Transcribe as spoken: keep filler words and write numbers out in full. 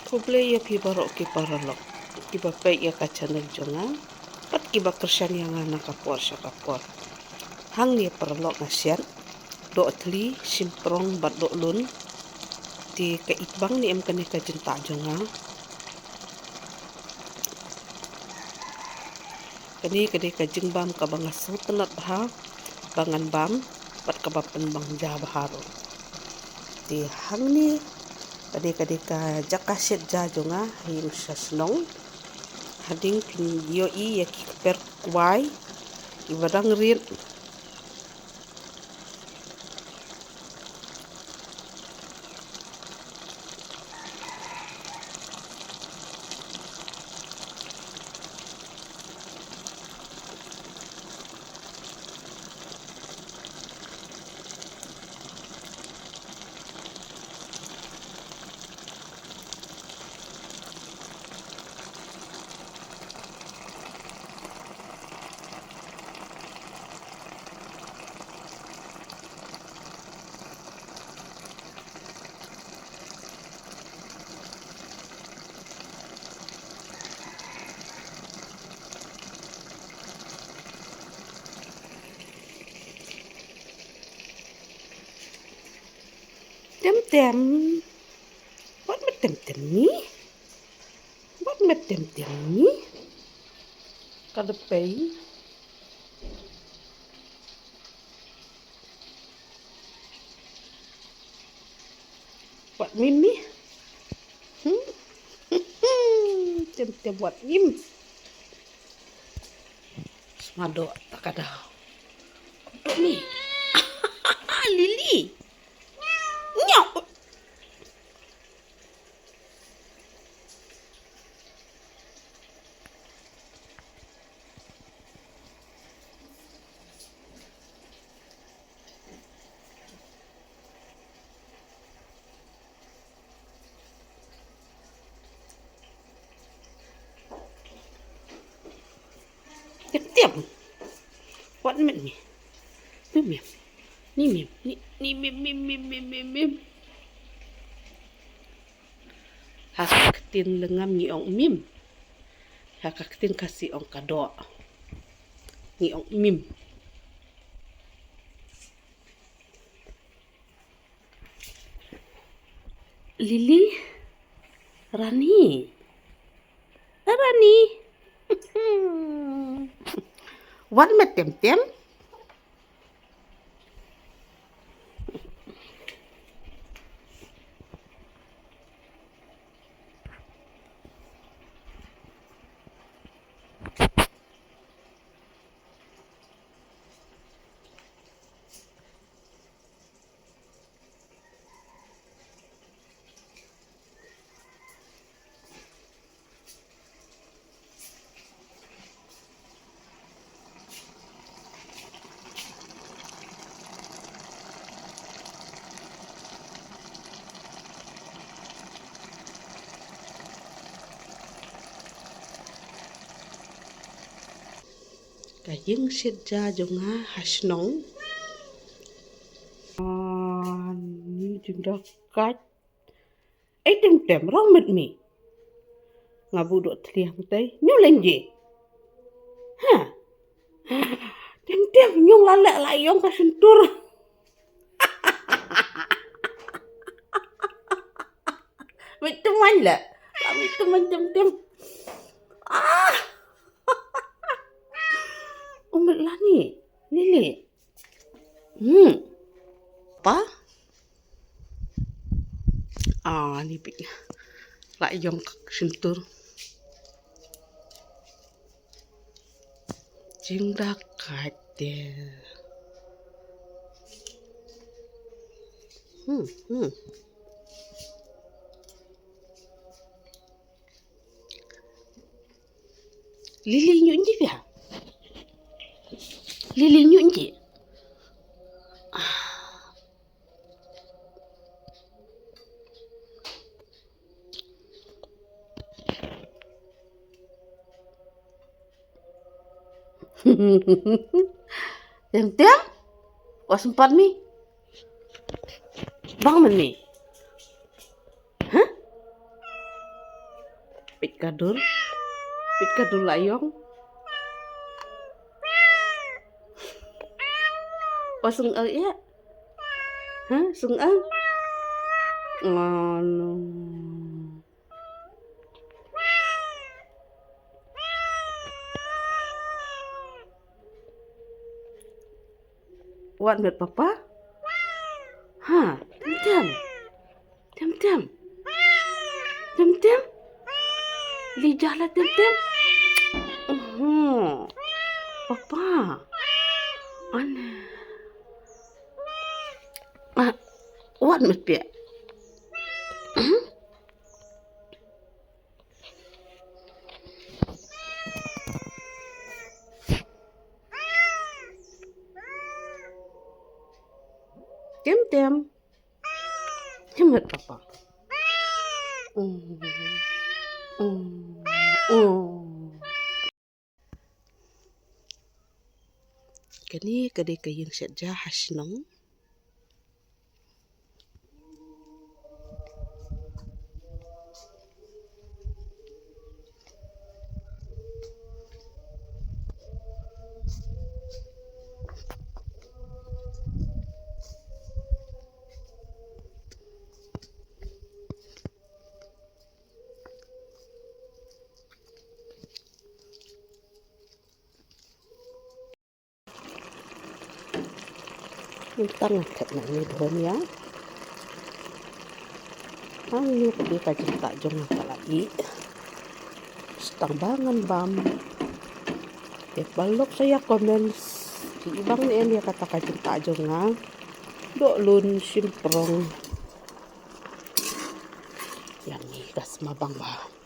Khublei ïa phi baroh ki paralok kiba peit ïa ka channel jong nga bad kiba kyrshan ïa nga na ka por sha ka por. Hangne paralok nga shet doh thli, shim prong bad doh lun. Te ka itbang ne em kane ka jingtah jong nga. Kane ka dei ka jingbam kaba nga sngewtynnat bha ba ngan bam bad kaba pynbang ja bha ruh. Te hangne ka dei ka dei ka jaka shet ja jong nga ha ïing sha shnong. Hadien phin ïohi ïa ki kper kwai kiba dang rit. Tem tem. Wat me tem tem ni? Wat me tem tem ni? Ka da pei. Wat mim ni? Hmm? Tem tem wat mim. Smadok tak ada. Ni. Lily. Nyok. Tiap tiap. Wat met ni. Ni mim. Ni mim. Ni, ni mim, mim, mim, mim, mim, mim. Ha ka ktien Lyngngam ngi ong mim. Ha ka ktien Khasi ong ka doh. Ngi ong mim. Lily, Rani. Eh, Rani. Wat me tem tem. Ka ïing shet ja jong nga ha shnong. Ah, ni jingdakait. Ei, tem tem, rong met mi. Nga buh doh thli hangtei. Nyu lenje. Ha. Tem tem, nyung la leh la ïong ka shyntur. Mit teman la. La mit teman tem tem. Ah. Umit la ni. Ni li. Hmm. Pa? Ah, ni pik. La ïong ka shyntur. Jingdakait te. Hmm, hmm. Lily, nyu nji pia. Lily, nyu nji. Tem tem? Wat sempat mi. Bang men mi. Hah? Peit ka dur. Peit ka dur la ïong. Wa seng eh ïa. Ha, seng eh. Oh no. Wat met papa? Ha, tem tem. Tem tem. Tem tem. Li jah la tem tem. Oho. Papa. Ane. Ah, wat met pia. Tem tem. Tem met papa. Oh. Oh. Oh. Kane ka dei ka ïing shet ja ha shnong. Mynta nga thep na ngi dhon ïa. Hangne ka dei ka jingtah jong nga ka la ih. Tang ba ngan bam. Te paralok sa ïa comments. Te i bang ne em ïa kata ka jingtah jong nga. Doh lun shim prong. Ïa ngi ka sma bang ba.